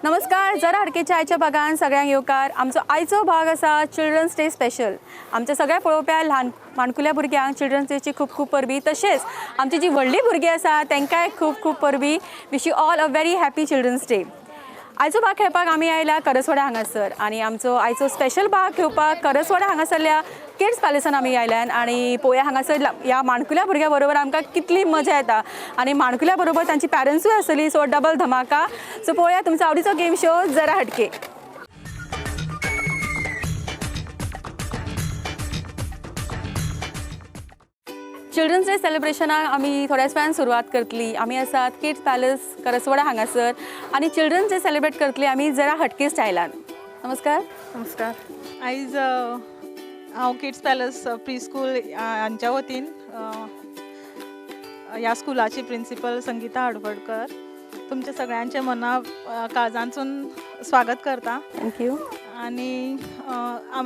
नमस्कार, जरा हटकेच्या आयच्या भागान सगळ्यांक येवकार. आमचो आयचो भाग आसा चिल्ड्रन्स डे स्पेशल. आमच्या सगळ्या पळोवप्या ल्हान माणकुल्या भुरग्यांक चिल्ड्रन्स डेची खूब खूब परबी, तशेंच आमची जी व्हडली भुरगीं आसा तांकांय खूब खूब परबी. Wish you all a very happy Children's Day. आयचो भाग खेळपाक आमी आयला करसवाडा हांगासर आनी आमचो आयचो स्पेशल भाग घेवपाक करसवाडा हांगासरल्या किड्स पॅलेसान आमी आयल्यान. आनी पळोवया हांगासर ह्या माणकुल्या भुरग्या बरोबर आमकां कितली मजा येता आनी माणकुल्या बरोबर तांची पॅरंट्सूय आसतली, सो डबल धमाका. सो पळोवया तुमचो आवडीचो गेम शो जरा हटके. चिल्ड्रन्स डे सेलिब्रेशनाक आमी थोड्याच वेळान सुरवात करतली. आमी आसात किड्स पॅलेस करसवाडा हांगासर आनी चिल्ड्रन्स डे सेलिब्रेट करतली आमी जरा हटके स्टायलान. नमस्कार. नमस्कार. आयज हांव किड्स पॅलस प्री स्कूल हांच्या वतीन ह्या स्कुलाची प्रिंसिपल संगीता हडफडकर तुमच्या सगळ्यांचे मना काळजांतसून स्वागत करता. Thank you. आनी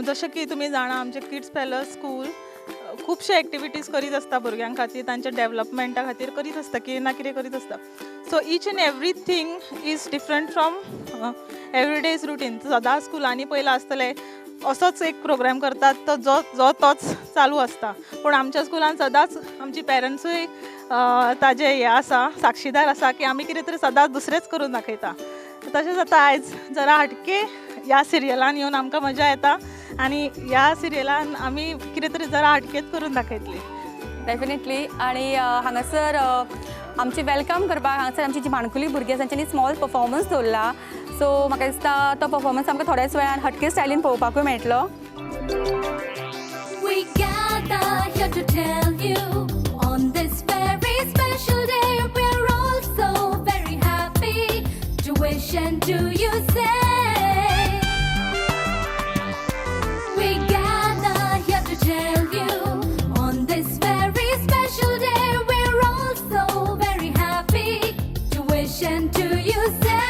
जशें की तुमी जाणा, आमचें किड्स पॅलस स्कूल खुबशे एक्टिविटीज करीत आसता भुरग्यां खातीर, तांच्या डेवलपमेंटा खातीर करीत आसता, कितें ना कितें करीत आसता. So each and everything is different from everyday's routine. सदां स्कुलांनी पयलां आसतलें असोच एक प्रोग्राम करतात, तो जो जो तोच चालू आसता, पूण आमच्या स्कुलान सदांच आमची पेरंट्सूय ताजे हें आसा, साक्षीदार आसा की आमी कितें तरी सदांच दुसरेंच करून दाखयता. तशेंच आतां आयज जरा हटके ह्या सिरियलान येवन आमकां मजा येता आनी ह्या सिरियलान आमी कितें तरी जरा हटकेच करून दाखयतली. डेफिनेटली. आणि हांगासर आमची welcome करपाक हांगासर आमची जी माणकुली भुरगीं आसा तांच्यांनी स्मॉल परफॉर्मन्स दवरला. सो म्हाका दिसता तो परफॉर्मन्स आमकां थोड्याच वेळान हटके स्टायलीन पळोवपाकूय मेळटलो. We gather here to tell you on this very special day we're all so very happy to wish and to you say. We gather here to tell you on this very special day we're all so very happy to wish and to you say,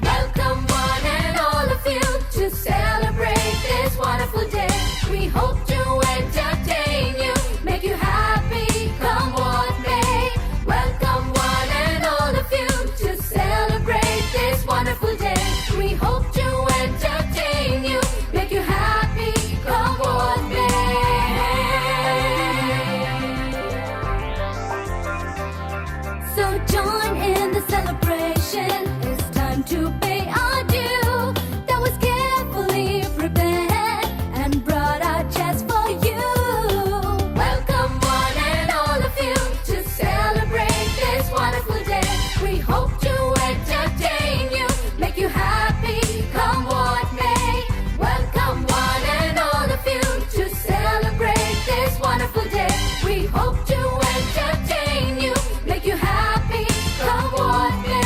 welcome one and all of you to celebrate this wonderful day. We hope to entertain you, make you happy, come what may. Welcome one and all of you to celebrate this wonderful day. We hope to entertain you, make you happy, come what may. So join in the celebration. It's time to pay our due. That was carefully prepared and brought out just for you. Welcome one and all of you to celebrate this wonderful day. We hope to entertain you, make you happy, come what may. Welcome one and all of you to celebrate this wonderful day. We hope to entertain you, make you happy, come what may.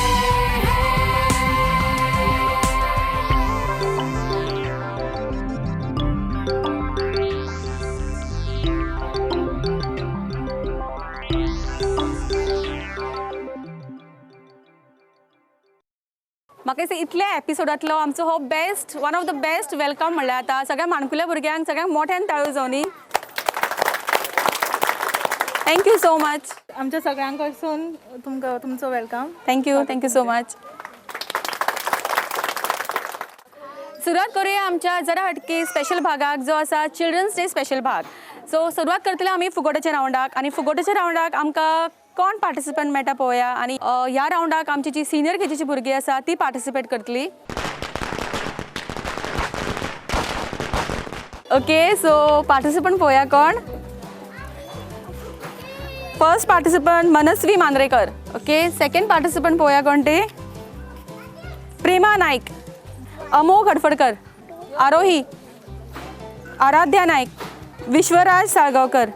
म्हाका दिसता इतल्या एपिसोडांतलो आमचो हो best, one of the best welcome म्हणल्यार आतां सगळ्या माणकुल्या भुरग्यांक सगळ्यांक मोठ्यान ताळयो जावनी. Thank you so much. आमच्या सगळ्यां कडसून तुमकां तुमचो welcome. Thank you, thank you so much. सुरवात करूया आमच्या जरा हटके स्पेशल भागाक, जो आसा चिल्ड्रन्स डे स्पेशल भाग. सो सुरवात करतले आमी फुगोट्याच्या रावंडाक आनी फुगोट्याच्या रावंडाक आमकां कोण पार्टिसिपंट मेळटा पळोवया. आनी ह्या रावंडाक आमची जी सिनियर केजीची भुरगीं आसा ती पार्टिसिपेट करतली. ओके, सो पार्टिसिपंट पळोवया कोण. First participant Manasvi Mandrekar. Okay, second participant पळोवया कोण ते. प्रेमा नाईक, अमोघ हडफडकर, आरोही, आराध्या नाईक, विश्वराज साळगांवकर.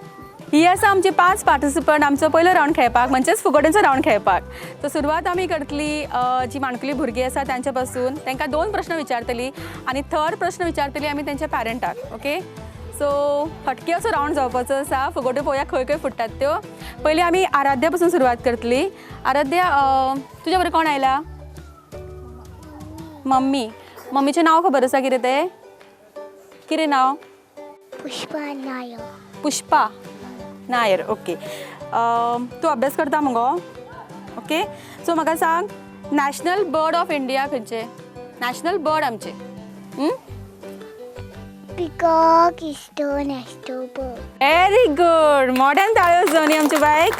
ही आसा आमची पांच पार्टिसिपंट आमचो पयलो रावंड खेळपाक, म्हणजेच फुगोट्यांचो रावंड खेळपाक. सो सुरवात आमी करतली जी माणकुली भुरगीं आसा तांच्या पासून. तांकां दोन प्रश्न विचारतली आनी थर्ड प्रश्न विचारतली आमी तेंच्या पॅरंटाक. ओके, सो हटके असो रावंड जावपाचो आसा. फुगोट्यो पळोवया खंय खंय फुट्टात त्यो. पयलीं आमी आराध्या पासून सुरवात करतली. आराध्या, तुज्या बरोबर कोण आयला? मम्मी. मम्मीचें नांव खबर आसा कितें तें? कितें नांव? पुष्पा नायर. पुष्पा नायर. ओके, तूं अभ्यास करता मुगो? ओके, सो म्हाका सांग, नॅशनल बर्ड ऑफ इंडिया खंयचे? नॅशनल बर्ड आमचे. Peacock is the national bird. Very good. मोठ्यान टाळयो जावनी आमच्या बायक.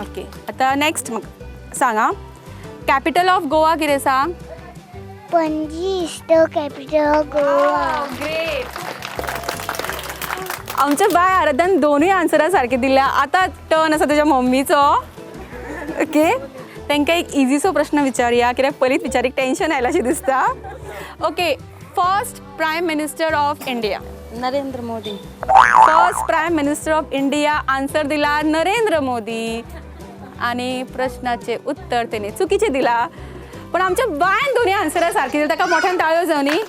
ओके, आतां नॅक्स्ट म्हाका सांग आं, कॅपिटल ऑफ गोवा कितें सांग? Panaji is the capital of Goa. Great. आमच्या बाय आराध्यान दोनूय आन्सरां सारकी दिल्या. आतां टर्न आसा तुज्या मम्मीचो. ओके, तांकां एक इजीसो प्रश्न विचारुया, कित्याक पयलींच विचारीक टेंशन आयलां शें दिसता. Okay, first prime minister of India? Narendra Modi. First prime minister of India, answer दिला नरेंद्र मोदी आणि प्रश्नाचे उत्तर त्याने चुकीचे दिला, पण आमच्या बायन दोन्ही आन्सरां सारकी दिली. ताका मोठ्यान टाळयो जावनी.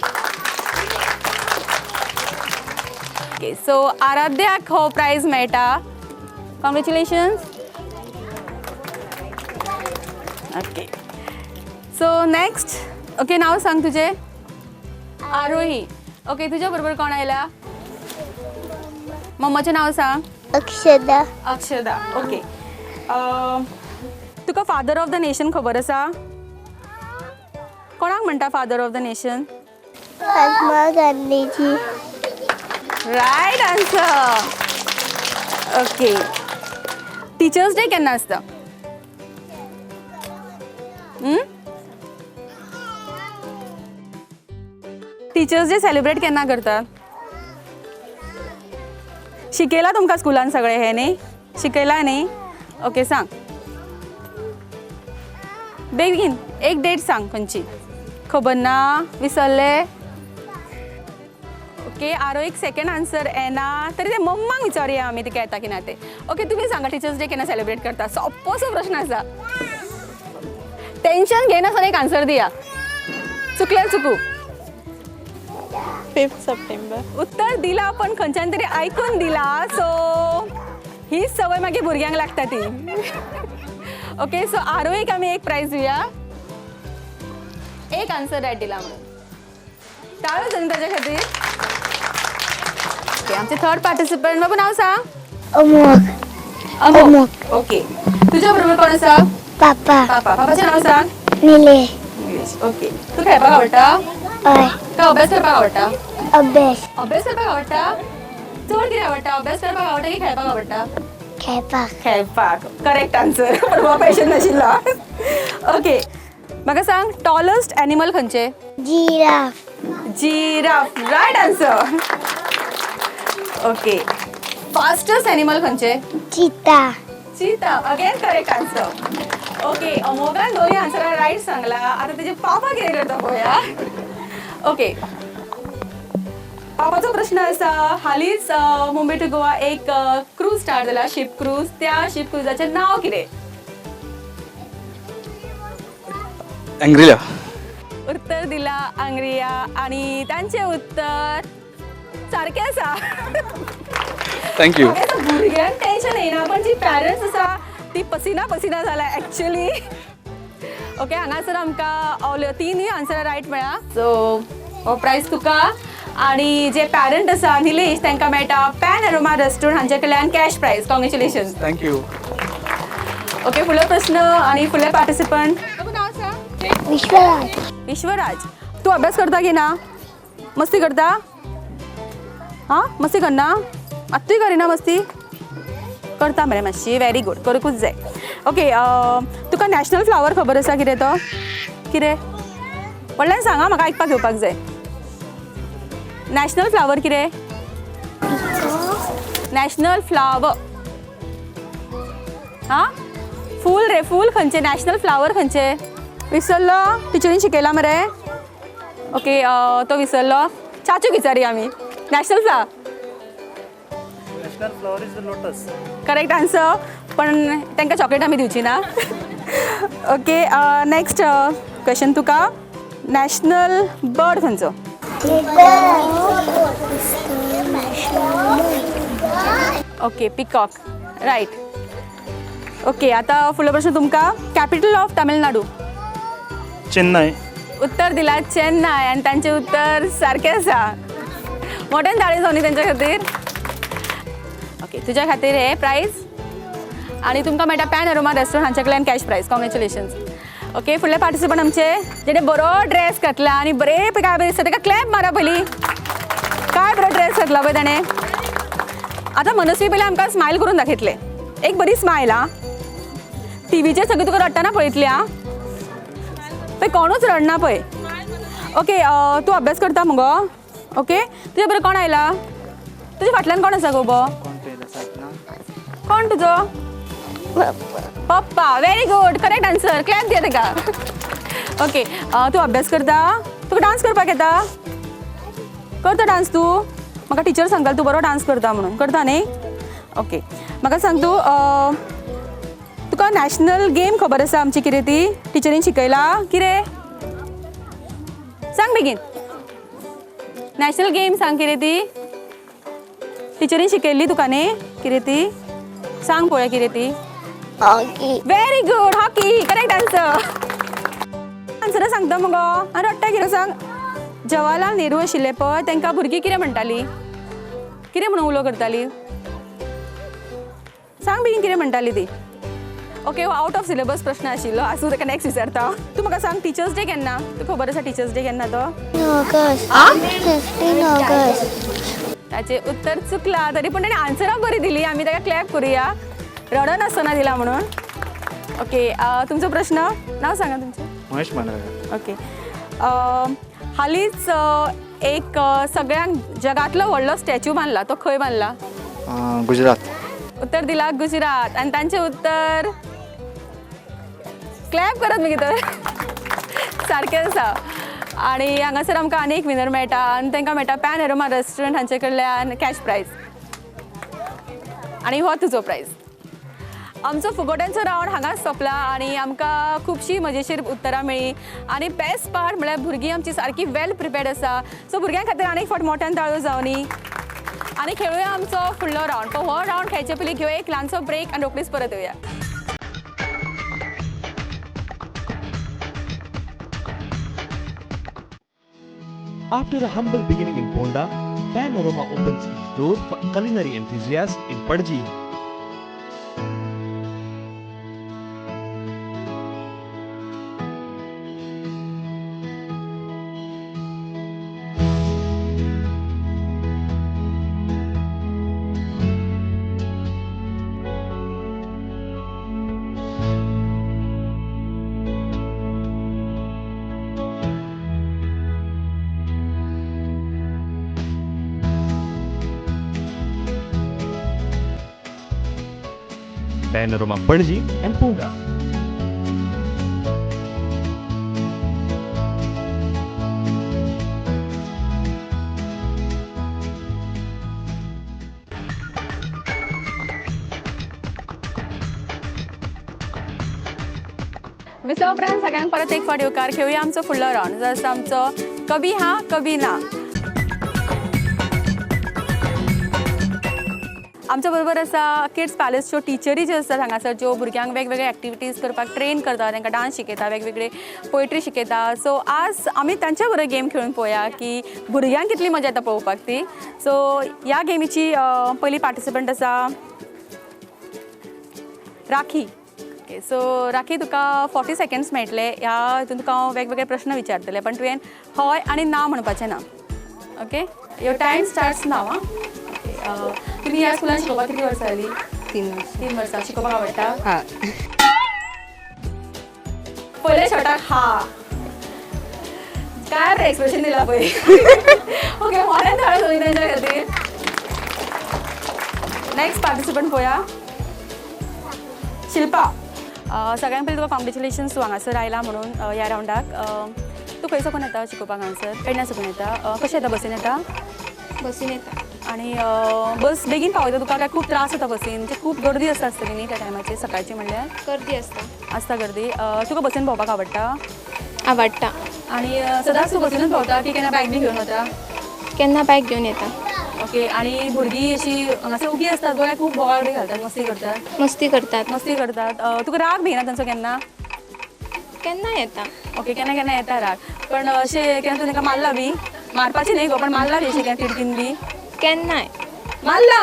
ओके, सो आराध्याक हो प्रायज मेळटा. Congratulations. Okay, so next. Okay, नाव सांग तुजें. आरोही. ओके, तुज्या बरोबर कोण आयला? मम्माचें नाव सांग. अक्षदा. अक्षदा. ओके, तुका फादर ऑफ the nation खबर आसा? कोणाक म्हणटा father of the nation? Mahatma Gandhiji. Right answer. Okay, teachers day केन्ना आसता? टिचर्स डे सेलिब्रेट केन्ना करतात? शिकयलां तुमकां स्कुलान सगळें हें न्ही? शिकयलां न्ही? ओके, सांग बेगीन, एक डेट सांग खंयची. खबर ना? विसरले? ओके, आरोहीक सेकंड आन्सर येना, तरी ते मम्माक विचारुया आमी तिका येता की ना ते. ओके, तुमी सांगा, टिचर्स डे केन्ना सेलिब्रेट करता? सोपोसो प्रश्न आसा, टेन्शन घेयनासतना एक आन्सर दिया. चुकल्यार चुकू. 5 सप्टेंबर. उत्तर दिला, पण खंयच्यान तरी आयकून दिला. सो हीच सवय मागीर भुरग्यांक लागता ती. ओके, सो आरोहीक आमी एक प्रायज दिवया, एक आन्सर रायट दिला म्हणून. टाळयो जावनी ताच्या खातीर. ओके, आमचे थर्ड पार्टिसिपंट. बाबू, नाव सांग. अमोघ. अमोघ. ओके, तुझ्या बरोबर कोण आसा? पापा. पापा. पापाचें नाव सांग. निलेश. ओके, तूं खेळपाक आवडटा? हय. काय अभ्यास करपाक आवडटा? अभ्यास. अभ्यास करपाक आवडटा? चड कितें आवडटा, अभ्यास करपाक आवडटा की खेळपाक आवडटा? खेळपाक. खेळपाक. करेक्ट आन्सर, पण हो क्वेश्चन नाशिल्लो. ओके, म्हाका सांग, टॉलस्ट एनिमल खंयचे? Giraffe. Giraffe, right answer. Okay, fastest animal खंयचे? चिता. चिता, अगेन करेक्ट आन्सर. ओके, अमोघान दोन्ही आन्सरां रायट सांगला. आता तेजे पापा कितें करता पळोवया. ओके, पापाचो प्रश्न आसा, हालींच मुंबय टू गोवा एक क्रूज स्टार्ट जाला, शिप क्रूज. त्या शिप क्रुजाचें नांव कितें? अँग्रिला. उत्तर दिला आंग्रिया आणि तांचें उत्तर सारकें आसा. Thank you. Okay, so भुरग्यांक टेन्शन येयना, पण जी पॅरंट्स आसा ती पसिना पसिना जाला एक्चुली. ओके, हांगासर आमकां ऑल तिनूय आन्सरां रायट मेळ्ळा. सो हो प्रायज तुका आणि जे पॅरंट आसा निलेश, तांकां मेळटा पॅन अरोमा रेस्टॉरंट हांचे कडल्यान cash prize. Congratulation. Thank you. Okay, फुडलो प्रश्न आणि फुडले पार्टिसिपंट. नाव सांग. विश्वराज. विश्वराज, तूं अभ्यास करता की ना? मस्ती करता? हां, मस्ती करना? मात्तूय करिना मस्ती? करता मरे मातशी? व्हेरी गूड, करूंकूच जाय. ओके, तुका नॅशनल फ्लावर खबर आसा कितें तो? कितें? व्हडल्यान सांगा, म्हाका आयकपाक येवपाक जाय. नॅशनल फ्लावर कितें? नॅशनल फ्लावर, हां, फूल रे, फूल खंयचें? नॅशनल फ्लावर खंयचें? विसरलो? टिचरीन शिकयला मरे. ओके, तो विसरलो. चाचूक विचारया आमी. National flower? National flower is the lotus. Correct answer, पण तांकां चॉकलेट आमी दिवची ना. ओके, नेक्स्ट क्वेश्चन तुका, नॅशनल बर्ड खंयचो? Okay, peacock, right. ओके, आता फुडलो प्रश्न तुमकां, कॅपिटल ऑफ तमिळनाडू? चेन्नई. उत्तर दिला चेन्नय आनी तांचें उत्तर सारकें आसा. मोठ्यान ताळी जावनी तेंच्या खातीर. ओके, तुज्या खातीर हे प्रायज आनी तुमकां मेळटा पॅन अरोमा रेस्टोरंट हांच्या कडल्यान कॅश प्रायज. कॉंग्रेच्युलेशन्स. ओके, फुडले पार्टिसिपंट आमचे जेणे बरो ड्रेस घातला आनी बरे पळय काय बरें दिसता. ताका क्लॅप मारा पयलीं. काय बरो ड्रेस घातला पळय ताणें. आतां मनस्वी पयलीं आमकां स्मायल करून दाखयतले. एक बरी स्मायल. आं, टिवीचेर सगळीं तुका रडटना पळयतली. आं, पळय कोणूच रडना पळय. ओके, तूं अभ्यास करता मुगो? ओके, तुज्या बरोबर कोण आयला? तुज्या फाटल्यान कोण आसा गो उबो? कोण तुजो? पप्पा. Very good, correct answer. Clap दिया ताका. ओके, तूं अभ्यास करता? तुका डांस करपाक येता? करता डांस तूं? म्हाका टिचर सांगताली तूं बरो डांस करता म्हणून. करता न्ही? ओके, म्हाका सांग तूं, तुका नॅशनल गेम खबर आसा आमची कितें ती? टिचरीन शिकयला कितें? सांग बेगीन. नॅशनल गेम सांग कितें ती. टिचरीन शिकयल्ली तुका न्ही कितें ती? सांग पळोवया कितें ती. Hockey. Very good, hockey, correct answer. आन्सरां सांगता मुगो आनी रडटा कितें सांग. जवाहरलाल नेहरू आशिल्ले पळय, तांकां भुरगीं कितें म्हणटाली? कितें म्हणून उलो करताली? सांग बेगीन, कितें म्हणटाली ती? ओके, हो आउट ऑफ सिलेबस प्रश्न आशिल्लो. आसूं, ताका नेक्स्ट विचारता. तूं म्हाका सांग, टिचर्स डे केन्ना? तुका खबर आसा टिचर्स डे केन्ना तो? August. 15 August. ताचें उत्तर चुकला, तरी पूण ताणें आन्सरां बरी दिली. आमी ताका क्लॅप करुया रडनासतना दिला म्हणून. ओके, तुमचो प्रश्न. नांव सांगा तुमचें. महेश मांद्रेकर. ओके, हालींच एक सगळ्यांक जगांतलो व्हडलो स्टॅच्यू बांदला, तो खंय बांदला? गुजरात. उत्तर दिला गुजरात आनी तांचें उत्तर क्लॅप करात मागीर तर सारकें आसा. आनी हांगासर आमकां आनी एक विनर मेळटा आनी तांकां मेळटा पॅन एरोमा रेस्टोरंट हांचे कडल्यान कॅश प्रायज. आनी हो तुजो प्रायज. आमचो फुगोट्यांचो रावंड हांगाच सोंपला आनी आमकां खुबशीं मजेशीर उत्तरां मेळ्ळीं आनी बेस्ट पार्ट म्हळ्यार भुरगीं आमची सारकी वेल प्रिपेर्ड आसा. सो भुरग्यां खातीर आनीक फावट मोठ्यान ताळयो जावनी आनी खेळुया आमचो फुडलो रावंड. पण हो रावंड खेळचे पयलीं घेवया एक ल्हानसो ब्रेक आनी रोखडीच परत येवया. After a humble beginning in Ponda, Panorama opens its door for culinary enthusiasts in Panaji. Panorama Panaji and Ponda. विसवा उपरांत सगळ्यांक परत एक फावट येवकार. खेळुया आमचो फुडलो रावंड, जो आसा आमचो कभी हा कभी ना. आमच्या बरोबर आसा किड्स पॅलेसच्यो टिचरी ज्यो आसात हांगासर, ज्यो भुरग्यांक वेगवेगळे एक्टिविटीज करपाक ट्रेन करता, तांकां डांस शिकयता, वेगवेगळे पोयट्री शिकयता. सो आज आमी तांच्या बरोबर गेम खेळून पळोवया की भुरग्यांक कितली मजा येता पळोवपाक ती. सो ह्या गेमीची पयली पार्टिसिपंट आसा राखी. ओके, सो राखी, तुका 40 सेकंड्स मेळटले. ह्या हितून तुका हांव वेगवेगळे प्रश्न विचारतले, पण तुवें हय आनी ना म्हणपाचें ना. Okay, your time starts now. आं, तुमी ह्या स्कुलान शिकोवपाक कितलीं वर्सां जालीं? 3. 3 वर्सां. शिकोवपाक आवडटा? हा. पयल्या शॉटाक हा. काय एक्सप्रेशन दिला पळय. ओके, मोठ्यान ताळयो जावनी तांच्या खातीर. नेक्स्ट पार्टिसिपंट पळोवया, शिल्पा. सगळ्यांत पयलीं तुका कॉंग्रेच्युलेशन्स, तूं हांगासर आयला म्हणून ह्या रावंडाक. तूं खंय साकून येता शिकोवपाक हांगासर? पेडण्या साकून येता. कशें येता, बसीन येता? बसीन येता. आनी बस बेगीन पावयता तुका काय खूब त्रास जाता बसीन? म्हणजे खूब गर्दी आसता आसतली न्ही त्या टायमाचेर, सकाळची म्हणल्यार? गर्दी आसता. आसता गर्दी. तुका बसीन भोंवपाक आवडटा? आवडटा. आनी सदांच तूं बसीनूच भोंवता की केन्ना बायक बी घेवन वता? केन्ना बायक घेवन येता. ओके, आनी भुरगीं अशी हांगासर उगी आसतात गो काय खूब बोवाळ बी घालतात, मस्ती करतात? मस्ती करतात. मस्ती करतात. तुका राग बी येना तांचो केन्ना? केन्ना येता. ओके, केन्ना केन्ना येता राग. पण अशें केन्ना तूं तांकां मारला बी? मारपाची न्ही गो, पण मारला बी अशें केन्ना तिडकीन बी? केन्नाय. मारला?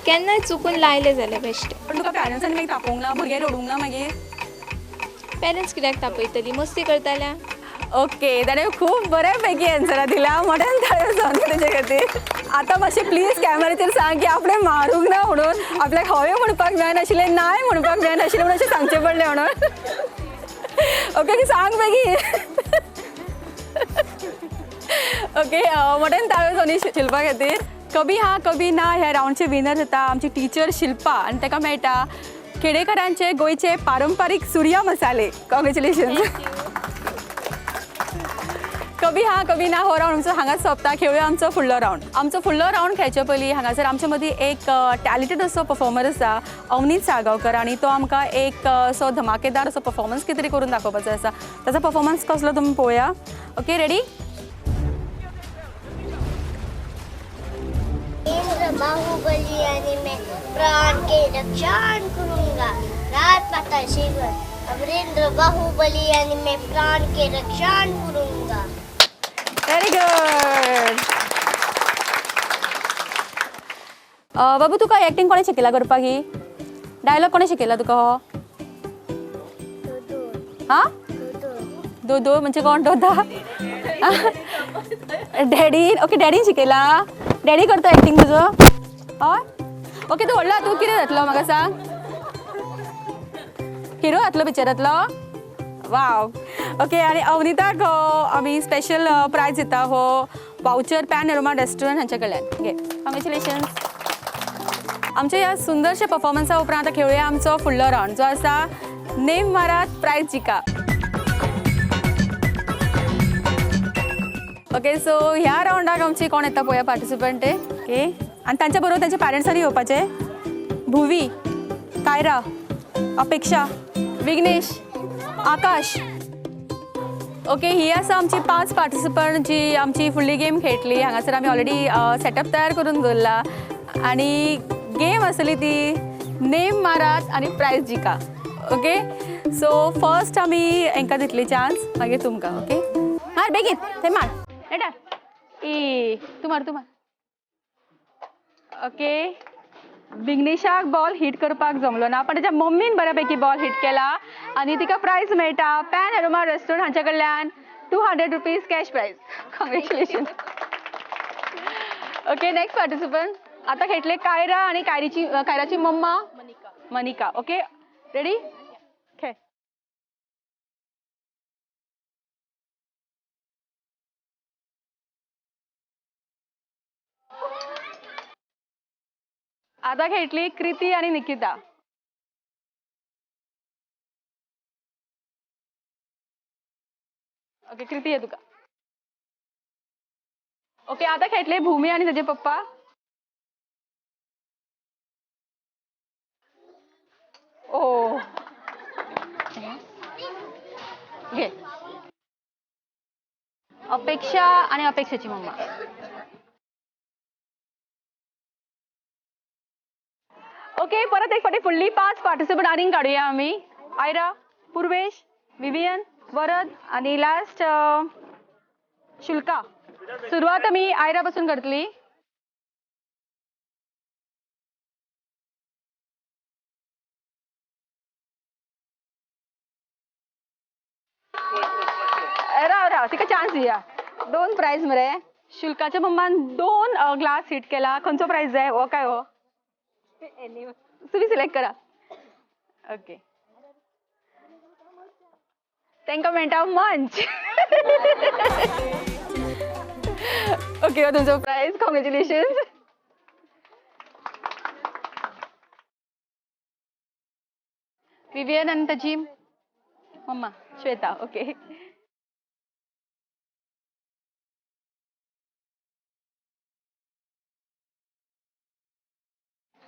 केन्नाय चुकून लायलें जाल्यार बेश्टें. पण तुका पॅरंट्सांनी मागीर तापोवंक ना, भुरगें रडूंक ना मागीर? पेरंट्स कित्याक तापयतलीं, मस्ती करताल्या. ओके, ताणें खूब बऱ्या पैकी एन्सरां दिल्या, मोठ्यान ताळयो जावन तेजे खातीर. आतां मातशें प्लीज कॅमेराचेर सांग की आपणें मारूंक ना म्हणून, आपल्याक हय म्हणपाक मेळनाशिल्लें, नाय म्हणपाक मेळनाशिल्लें म्हणून अशें सांगचें पडलें म्हणून. ओके, सांग बेगीन. ओके, मोठ्यान ताळयो जावनी शिल्पा खातीर. कभी हा कभी ना ह्या रावंडचे विनर जाता आमची टिचर शिल्पा आनी ताका मेळटा खेडेकरांचे गोंयचे पारंपारीक सुर्या मसाले. कॉंग्रेच्युलेशन्स. कभी हा कभी ना हो रावंड आमचो हांगाच सोंपता. खेळुया आमचो फुडलो रावंड. आमचो फुडलो रावंड खेळचे पयलीं हांगासर आमचे मदीं एक टॅलेंटेड असो परफॉर्मर आसा, अवनीत साळगांवकर, आनी तो आमकां एक असो धमाकेदार असो परफॉर्मन्स कितें तरी करून दाखोवपाचो आसा. ताचो परफॉर्मन्स कसलो तुमी पळोवया. Okay, ready? Indra Baahubali यानी मैं प्राण के रक्षण करूंगा, रात माता शिव अमरेंद्र बाहुबली यानी मैं प्राण के रक्षण करूंगा. Very good. बाबू, तुका एक्टिंग कोणें शिकयला करपाक? ही डायलॉग कोणें शिकयला तुका हो? हा, दोदो म्हणजे कोण? दोदा डॅडी. ओके, डॅडीन शिकयला. डॅडी करता एक्टिंग तुजो? हय. ओके, तूं व्हडलो, तूं कितें जातलो म्हाका सांग? हिरो जातलो पिक्चरांतलो? वाव. ओके, आनी अवनिताक आमी स्पेशल प्रायज दिता, हो वावचर पॅनोरमा रेस्टॉरंट हांच्या कडल्यान. घे, कॉंग्रेच्युलेशन्स. आमच्या ह्या सुंदरशा परफॉर्मन्सा उपरांत आतां खेळुया आमचो फुडलो रावंड जो आसा नेम मारात प्रायज जिका. ओके, सो ह्या रावंडाक आमची कोण येता पळोवया पार्टिसिपंट ते. ओके, आनी तांच्या बरोबर तांच्या पॅरंट्सांनी येवपाचें. भुवी, कायरा, अपेक्षा, विघ्नेश, आकाश. ओके, ही आसा आमची 5 पार्टिसिपंट जी आमची फुडली गेम खेळटली. हांगासर आमी ऑलरेडी सेटअप तयार करून दवरला आनी गेम आसली ती नेम मारात आनी प्रायज जिका. ओके, सो फर्स्ट आमी हांकां दितली चान्स, मागीर तुमकां. ओके, मार बेगीन, थंय मार येटा. ए तूं मार, तूं मार. ओके, विघ्नेशाक बॉल हिट करपाक जमलो ना, पण ताच्या मम्मीन बऱ्यापैकी बॉल हिट केला आनी तिका प्रायज मेळटा पॅनोरमा रेस्टॉरंट हांच्या कडल्यान 200 rupees cash prize. Congratulation. Okay, next participant आतां खेळटले कायरा आनी कायराची मम्मा मनिका. Okay, ready? खेळ. आता खेळटली कृती आणि निकिता. ओके, कृती ये तुका. ओके, आता खेळटले भूमी आणि ताजे पप्पा. ओ घे. अपेक्षा आणि अपेक्षाची मम्मा. ओके, परत एक फावटी फुडली 5 पार्टिसिपंट आनीक काडुया आमी. आयरा, पूर्वेश, विवियन, वरद आनी लास्ट शुल्का. सुरवात आमी आयरा पासून करतली. राव राव, तिका चान्स दिया. 2 प्रायज मरे. शुल्काच्या मम्मान 2 ग्लास हिट केला. खंयचो प्रायज जाय? हो काय हो? तुम्ही सिलेक्ट करा. ओके, तांकां मेळटा मंच. ओके, हो तुमचो प्रायज. कॉंग्रेच्युलेशन्स. विवियन आनी ताची मम्मा श्वेता. ओके,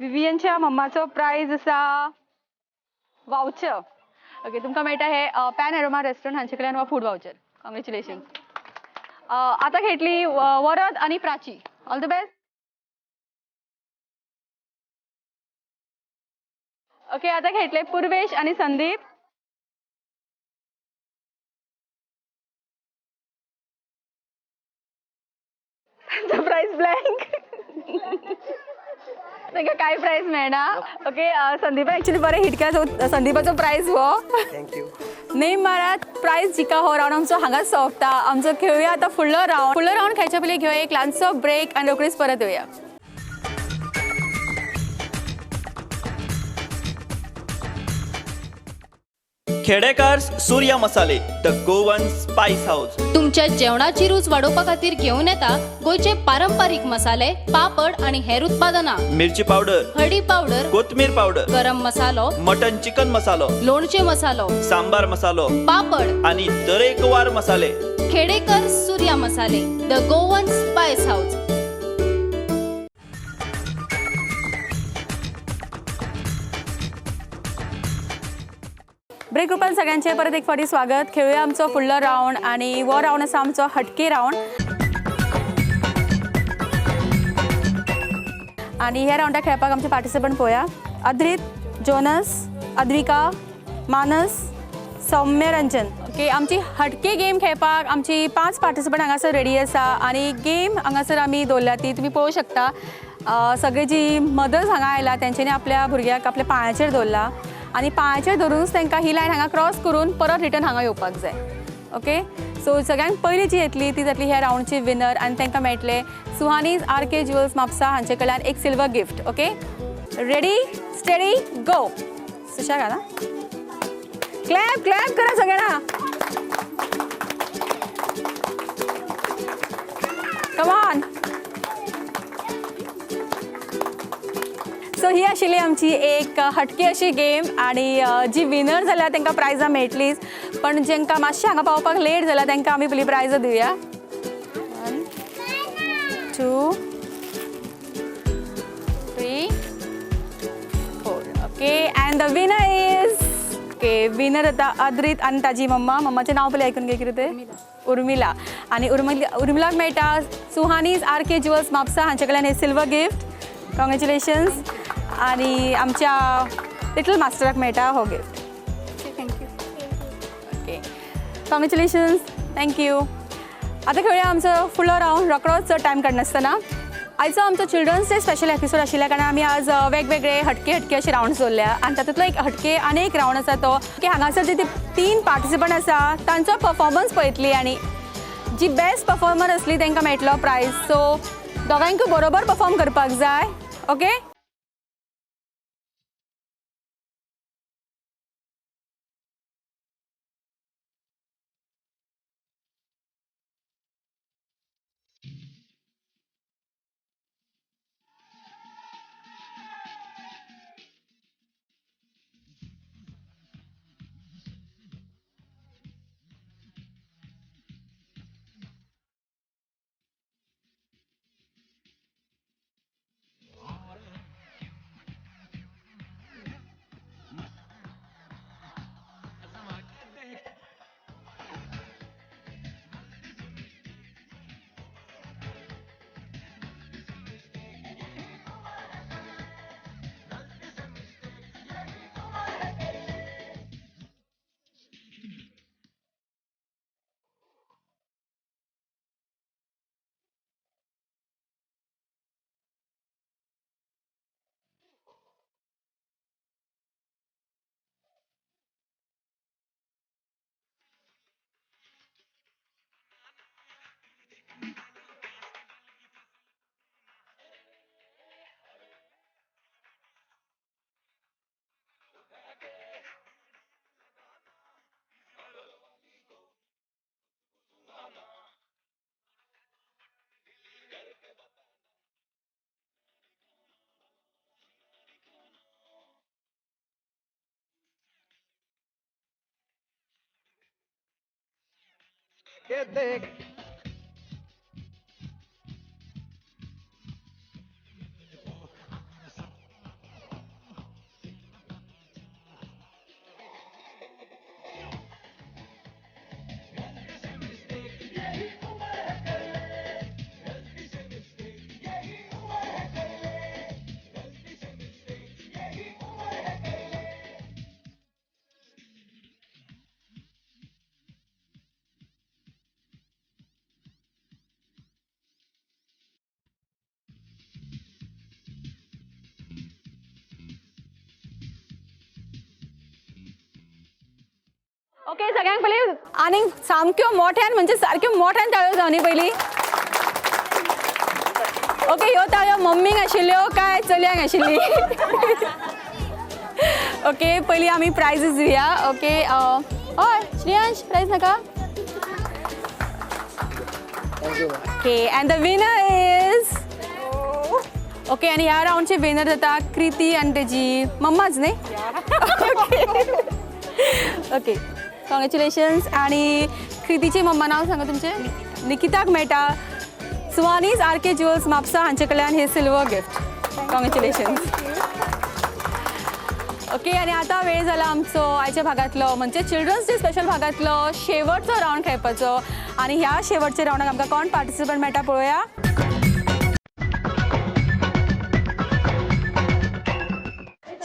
विवियनच्या मम्माचो प्रायज आसा वावचर. ओके, तुमकां मेळटा हे पॅनोरमा रेस्टॉरंट हांचे कडल्यान हो फूड वावचर. कॉंग्रेच्युलेशन्स. आतां खेळटली वरद आनी Prachi. All the best. Okay, आतां खेळटले पूर्वेश आनी संदीप. तांचो प्रायज ब्लँक. तांकां कांय प्रायज मेळना. ओके, संदीपान एक्चुली बरें हिट केला, सो संदीपाचो प्रायज हो. Thank you. नेम मारात, प्रायज जिका. हो रावंड आमचो हांगाच सोंपता. आमचो खेळुया आतां फुडलो रावंड. फुडलो रावंड खेळच्या पयलीं घेवया एक ल्हानसो ब्रेक आनी रोखडीच परत येवया. Khedekar Surya Masale, the Goan spice house. तुमच्या जेवणाची रूच वाडोवपा खातीर घेवन येता गोंयचे पारंपारीक मसाले, पापड आनी हेर उत्पादनां. मिरची पावडर, हळदी पावडर, कोथमीर पावडर, गरम मसालो, मटन चिकन मसालो, लोणचे मसालो, सांबार मसालो पापड आणि तरेकवार मसाले. Khedekar Surya Masale, the Goan spice house. Break रुपान सगळ्यांचे परत एक फावटी स्वागत. खेळुया आमचो फुडलो रावंड आनी हो रावंड आसा आमचो हटके रावंड. आनी ह्या रावंडाक खेळपाक आमचे पार्टिसिपंट पळोवया. अद्रीत, जोनस, अद्विका, मानस, सौम्य रंजन. ओके, आमची हटके गेम खेळपाक आमची 5 पार्टिसिपंट हांगासर रेडी आसा आनी गेम हांगासर आमी दवरल्या ती तुमी पळोवंक शकता. सगळे जी मदर्स हांगा आयला तेंच्यांनी आपल्या भुरग्याक आपल्या पांयाचेर दवरला आनी पांयाचेर धरूनच तांकां ही लायन हांगा क्रॉस करून परत रिटर्न हांगा येवपाक जाय. ओके, सो सगळ्यांत पयली जी येतली ती जातली ह्या रावंडची विनर आनी तांकां मेळटले सुहानीज आर के ज्युअल्स म्हापसा हांचे कडल्यान एक silver gift. Okay, ready steady go. सुशेग ना, क्लॅप क्लॅप करा सगळ्यांना. कमान. सो ही आशिल्ली आमची एक हटके अशी गेम आनी जी विनर जाल्या तांकां प्रायजां मेळटलीच, पण जेंकां मातशें हांगा पावपाक लेट जाल्या तांकां आमी पयलीं प्रायजां दिवया. 1 2 3 4. Okay, and the winner is, okay, winner जाता अद्रीत आनी ताजी मम्मा. मम्माचें नांव पयलीं आयकून घे, कितें तें? उर्मिला. आनी उर्मिलाक मेळटा सुहानीज आर के ज्युअल्स म्हापसा हांचे कडल्यान हें सिल्वर गिफ्ट. कॉंग्रेच्युलेशन्स. आनी आमच्या लिटल मास्टराक मेळटा हो gift. Thank you. Okay, congratulations, thank you. आतां खेळुया आमचो फुडलो रावंड रोकडोच टायम काडनासतना. आयचो आमचो चिल्ड्रन्स डे स्पेशल एपिसोड आशिल्ल्या कारणान आमी आज वेगवेगळे हटके हटके अशे रावंड्स दवरल्या आनी तातूंतलो एक हटके आनी एक रावंड आसा तो की हांगासर जे 3 पार्टिसिपंट आसा तांचो परफॉर्मन्स पळयतली आनी जी बेस्ट परफॉर्मर आसली तांकां मेळटलो प्रायज. सो दोगांयकूय बरोबर परफॉर्म करपाक जाय. ओके, ओके, सगळ्यांक पयलीं आनीक सामक्यो मोठ्यान, म्हणजे सारक्यो मोठ्यान ताळयो जावनी पयलीं. ओके, ह्यो ताळयो मम्मीक आशिल्ल्यो काय चलयांक आशिल्ली? ओके, पयलीं आमी प्रायजीस दिवया. ओके, हय श्रेयांश, प्रायज नाका. Okay, and the winner is, okay, आनी ह्या रावंडचे विनर जाता कृती आनी तेजी मम्माच न्ही? Okay, congratulations. आनी कृतीची मम्मा, नांव सांगा तुमचें? निकिताक मेळटा सुवानीज आर के ज्युअल्स म्हापसा हांचे कडल्यान हे सिल्वर गिफ्ट. कॉंग्रेच्युलेशन्स. ओके, आनी आतां वेळ जाला आमचो आयच्या भागांतलो, म्हणजे चिल्ड्रन्स डे स्पेशल भागांतलो शेवटचो रावंड खेळपाचो. आनी ह्या शेवटच्या रावंडाक आमकां कोण पार्टिसिपंट मेळटा पळोवया.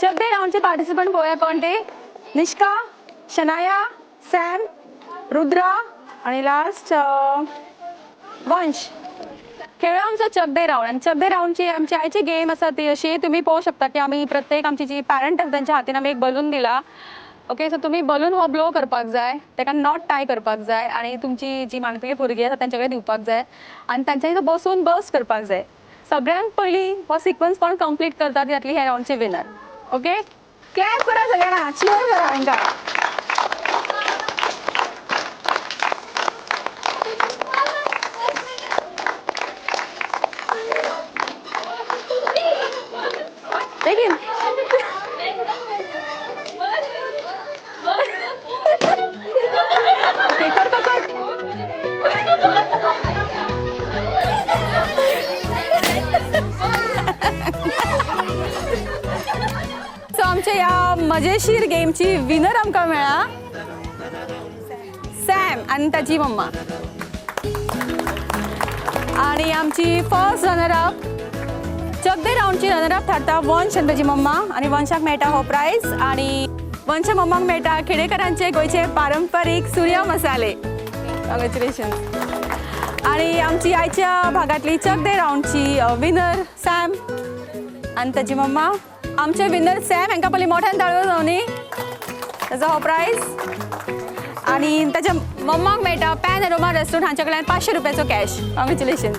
सगळे रावंडचे पार्टिसिपंट पळोवया कोण ते. निष्का, शनाया, सॅम, रुद्रा आणि लास्ट वंश. खेळूया आमचो चक दे रावंड. आनी चक दे रावंडची आमची आयची गेम आसा ती अशी, तुमी पळोवंक शकता की आमी प्रत्येक आमची जी पॅरंट आसा तेंच्या हातीन आमी एक बलून दिला. ओके, सो तुमी बलून हो ब्लो करपाक जाय, ताका not tie करपाक जाय आनी तुमची जी मागपी भुरगीं आसा तेंच्या कडेन दिवपाक जाय आनी तांच्यांनी तो बसून बर्स्ट करपाक जाय. सगळ्यांत पयलीं हो सिक्वन्स कोण कंप्लीट करता ती जातली ह्या रावंडची विनर. ओके, क्लॅप करा सगळ्यांना, चियर करा हांकां. बेगीन. ओके, कर कर कर. सो आमच्या ह्या मजेशीर गेमची विनर आमकां मेळ्ळा सॅम आनी ताची मम्मा. आणि आमची फर्स्ट रनर अप, चक दे रावंडची रनर अप थारता वंश आनी ताची मम्मा. आनी वंशाक मेळटा हो प्रायज आनी वंशा मम्माक मेळटा खेडेकरांचे गोंयचे पारंपरीक सुर्या मसाले. कॉंग्रेच्युलेशन. आणि आमची आयच्या भागातली चक दे रावंडची विनर सॅम आनी ताची मम्मा. आमचे विनर सॅम हांकां पयलीं मोठ्यान ताळयो जावनी. ताचो हो प्रायज आनी ताच्या मम्माक मेळटा पॅन अरोमा रेस्टॉरंट हांच्या कडल्यान 500 रुपयाचो कॅश. कॉंग्रेच्युलेशन.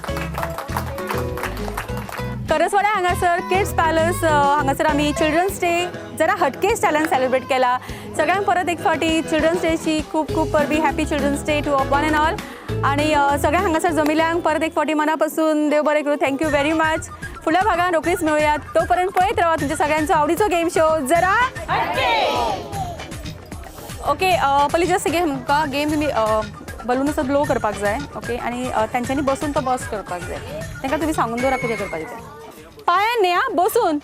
करसवाड्या हांगासर किड्स पॅलस हांगासर आमी चिल्ड्रन्स डे जरा हटके स्टायलान सेलिब्रेट केला. सगळ्यांक परत एक फावटी चिल्ड्रन्स डेची खूब खूब परबी. Happy Children's Day to one and all. आणि सगळ्या हांगासर जमिल्ल्यांक परत एक फावटी मना पासून देव बरें करूं. Thank you very much. फुडल्या भागान रोखडीच मेळुया. तोपर्यंत पळयत रावा तुमच्या सगळ्यांचो आवडीचो गेम शो जरा. ओके, पयलीं जस्ट गेम तुमकां गेम, तुमी बलून असो ब्लो करपाक जाय. ओके, आनी तेंच्यांनी बसून तो बर्स्ट करपाक जाय. तांकां तुमी सांगून दवरा कितें करपाचें तें. पांयान न्ही आं, बसून.